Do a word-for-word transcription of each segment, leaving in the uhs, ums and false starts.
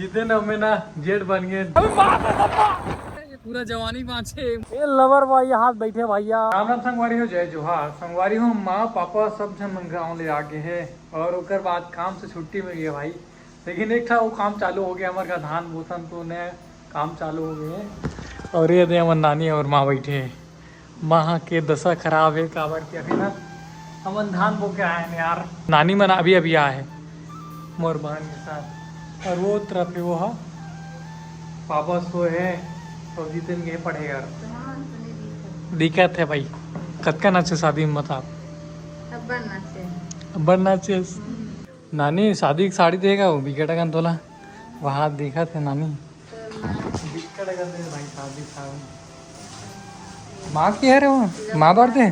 जीते न में ना जेठ बन गए। ये पूरा जवानी बाँचे। ये लवर भाई हाथ बैठे भैया। राम राम संगवारी हो, जय जोहार संगवारी हो। माँ पापा सब झन मन गाँव ले आ गए हैं और ओकर बाद काम से छुट्टी मिल गया भाई। लेकिन एक ठा वो काम चालू हो गया, हमारे का धान बोथन तो नया काम चालू हो गए हैं। और ये दे हमर नानी और माँ बैठे हैं। माँ के दशा खराब है, काबर के अभी ना हमन धान बो के आए हैं यार। नानी मन अभी अभी आए हैं मोर बहन के साथ, और वो तरफ है वो हा पापा सो है और जीतन गए पढ़े यार। दिक्कत है भाई, कतका नाचे शादी में बता। अब्बड़ नाचे। अब्बड़ नाचे। नानी शादी की साड़ी देगा वो बिकट अकन तोला। वहाँ दिखत है नानी। बिकट अकन दे भाई शादी साड़ी। माँ की है रे वो, माँ बर दे।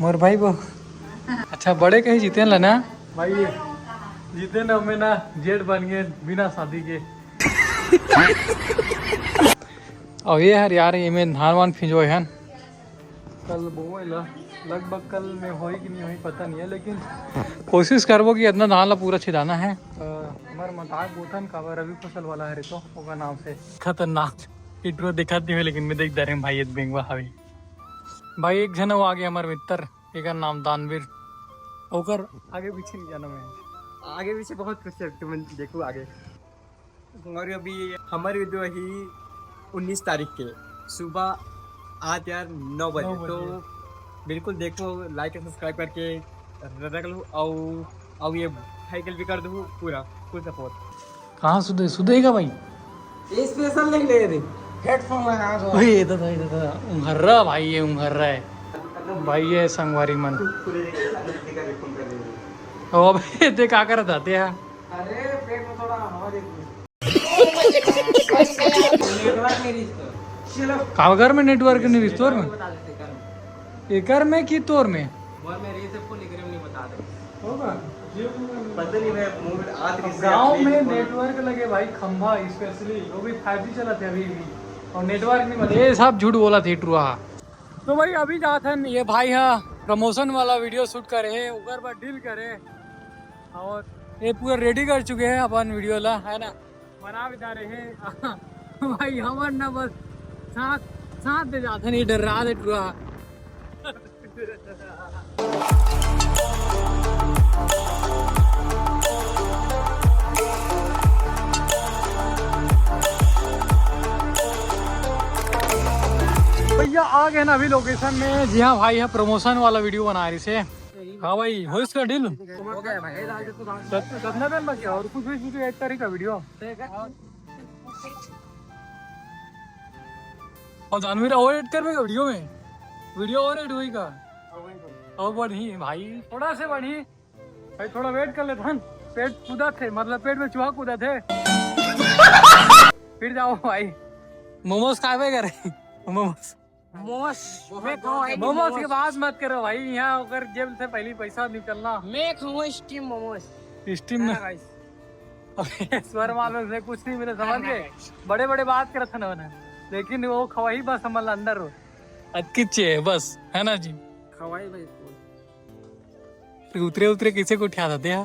मोर भाई वो। अच्छा बड़े कहीं जीते ला ना। भाई ये जीते ना में ना जेठ बन गए बिना शादी के। और ये हर यार ये में धान वान फिंजो है। कल बोए ला लगभग कल में होई कि नहीं होई पता नहीं है, लेकिन कोशिश करबो कि इतना धान ला पूरा छिदाना है। अ, हमर मजाक बोथन काबर रवि फसल वाला है तो ओकर नाम से। खतरनाक। इटरो दिखत नहीं है लेकिन मैं देख दरे भाई ये बेंगवा हवे। भाई एक झन वो आगे हमर मित्र, एकर नाम दानवीर। ओकर आगे पीछे नहीं जाना मैं। आगे पीछे बहुत कुछ है, तुम देखो आगे। और अभी हमारी वीडियो ही उन्नीस तारीख के सुबह आत यार नौ बजे। नौ बजे। तो बिल्कुल देखो, लाइक और सब्सक्राइब करके रख लो। और, और ये भाई के भी कर दो पूरा फुल सपोर्ट। कहाँ सुधे, सुधेगा भाई? ये स्पेशल नहीं ले रहे। हेडफोन लगा दो। ओए, ये तो, ये तो, उंघर्रा भाई, ये उंघर्रा है। भाई, ये संगवारी मन। ओ, अबे, देख, का करत आते हैं? अरे, पेट में थोड़ा हवा दे दो। नेटवर्क नहीं रिश्तो। चलो। काबर में नेटवर्क नहीं रिश्तो में? बता देते कर। एकर में कि तोर में? मोर में रे से फुल एकर में नहीं बता दे। होगा। पता नहीं, मैं मूड आज अब रिश्ते गाँव अपने में को नेटवर्क लगे भाई, खंभा स्पेशली, वो भी फाइव जी चलत है अभी भी, और नेटवर्क नहीं बने। ये सब झूठ बोला थे टुआ। तो भाई अभी जात हन, ये भाई हा प्रमोशन वाला वीडियो शूट करे है, ओकर बाद डील करे, और ये पूरा रेडी कर चुके हैं अपन वीडियो ला, है ना? बना भी जा रहे हैं। भाई हमर ना बस साथ, साथ दे जात हन, ये डर्रा दे टुआ। भैया आ गए ना अभी लोकेशन में, जी हाँ भाई, यहाँ प्रमोशन वाला वीडियो बना रही से। हाँ भाई, हो इसका डील? हो गया भाई। कत-, कितना टाइम बच गया? और कुछ भी वीडियो एडिट करेगा वीडियो? और जानवीर और एडिट कर वीडियो में, वीडियो और एडिट होई का? और बढ़ी भाई, थोड़ा से बढ़ी भाई, थोड़ा वेट कर लेते हैं। पेट कूदा थे, मतलब पेट में चूहा कूदा थे। फिर जाओ भाई। मोमोज खाबे करे। मोमोज। मोमोज। मैं खाऊं, मोमोज की बात मत करो भाई, यहाँ अगर जेब से पहले पैसा निकलना। मैं खाऊं स्टीम मोमोज। स्टीम में। है ना गाइस? स्वर मालूम से कुछ नहीं मिले, समझ गए? बड़े बड़े बात करत है ना उन्हें, लेकिन वो खवाही बस हमला अंदर हो। अतकिच है बस, है ना जी? खवाही भाई। उतरे उतरे कैसे को उठा देते हैं?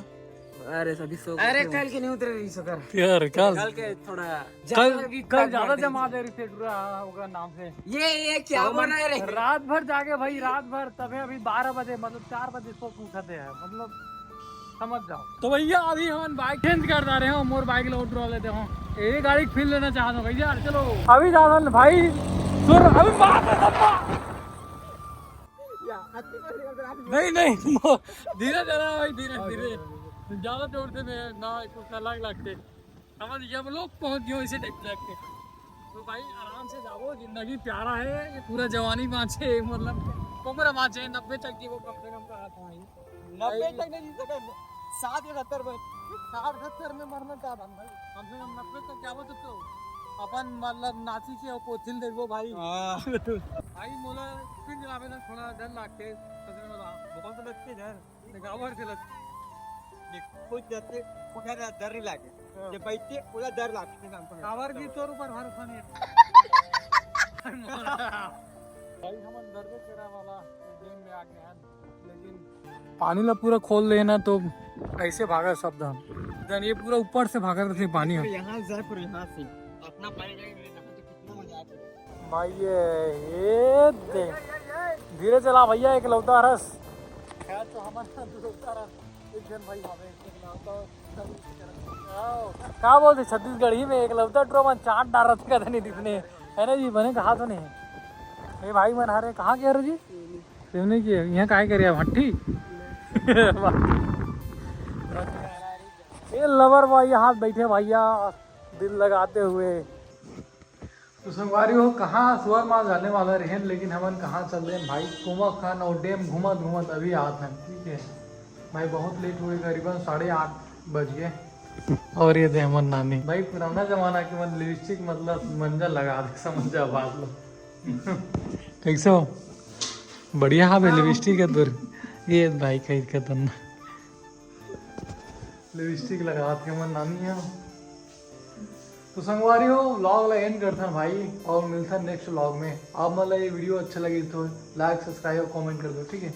अरे सभी सो अरे कल के नहीं उतरे रही सकर। यार कल, कल के थोड़ा कल, कल ज्यादा जमा दे रही थे डुरा होगा नाम से। ये, ये क्या बोल रहा है रे? रात भर जागे भाई, रात भर, तबे अभी बारह बजे, मतलब चार बजे सो के उठते हैं, मतलब समझ जाओ। तो भैया अभी हम बाइक चेंज कर जा रहे हो, मोर बाइक लो उतरवा लेते हो, ये गाड़ी फील लेना चाहते हो भैया, चलो। अभी जा रहा भाई, सुन, अभी बात है, नहीं, नहीं, धीरे धीरे भाई, धीरे धीरे। ज्यादा जोर से मैं ना, कुछ अलग लगते। समझ गया, हम लोग पहुंच गए इसे टाइप लगते। तो भाई आराम से जाओ, जिंदगी प्यारा है, ये पूरा जवानी बाँचे, मतलब उम्र बाँचे, नब्बे तक की वो कम से कम कहा था भाई। नब्बे तक नहीं जी सके, साठ या सत्तर में। साठ सत्तर में मरना चाहता हूँ भाई। कम से कम नब्बे तक जाबो तो, तो अपन मतलब नाची से और पोथिल देखो भाई। हाँ। भाई मोला स्पिन चलावे ना थोड़ा डर लगते, सच में बता। बहुत लगते डर। गावर से लगते। देख, खुद जाते, उठा ना डर नहीं लागे। हाँ। जब बैठते, पूरा डर लगते। कावर की तोर ऊपर भरोसा नहीं है। भाई हम डर के करा वाला गेम में आ गए हैं। लेकिन पानी ला पूरा खोल लेना तो कैसे भागा शब्द हम। जन ये पूरा ऊपर से भागा रहते पानी हम। यहाँ से जाए, पूरा यहाँ से अपना पानी जाएगा, यहाँ तो कितना मजा आता है। भाई ये, ये दे। धीरे चला भैया, एकलौता रस। खैर तो हमारा दूसरा रस। एक जन भाई हमें एकलौता। का बोलते छत्तीसगढ़ी में एकलौता टुरा मन चाट डार रथे कथे नहीं दिखने, है ना जी? बने कहा तो नहीं। ए भाई मन हरे कहाँ के हरे जी? सिवनी के। यहाँ काय करे भट्टी? ये लवर भाई हाथ बैठे भैया दिल लगाते हुए। तो संगवारी हो, कहाँ सुअर मार जाने वाला रहेन, लेकिन हमन कहाँ चल रहे हैं भाई, कुआं खान और डैम घूमत घूमत अभी आत हैं, ठीक है भाई। बहुत लेट हो गए, करीबन साढ़े आठ बज गए। और ये दे हमर नानी भाई, पुराना जमाना के मन लिपस्टिक मतलब मंजन लगा दे, समझ जा बात लो। कैसे हो? बढ़िया हा बे लिपस्टिक है तोर। ये भाई खरीद के तन्ना लिपस्टिक लगात के मन नानी है। तो संगवारी हो, व्लॉग ला एंड करथन भाई, और मिलथन नेक्स्ट व्लॉग में। आप मन ला ये वीडियो अच्छा लगे तो लाइक, सब्सक्राइब और कमेंट कर दो, ठीक है।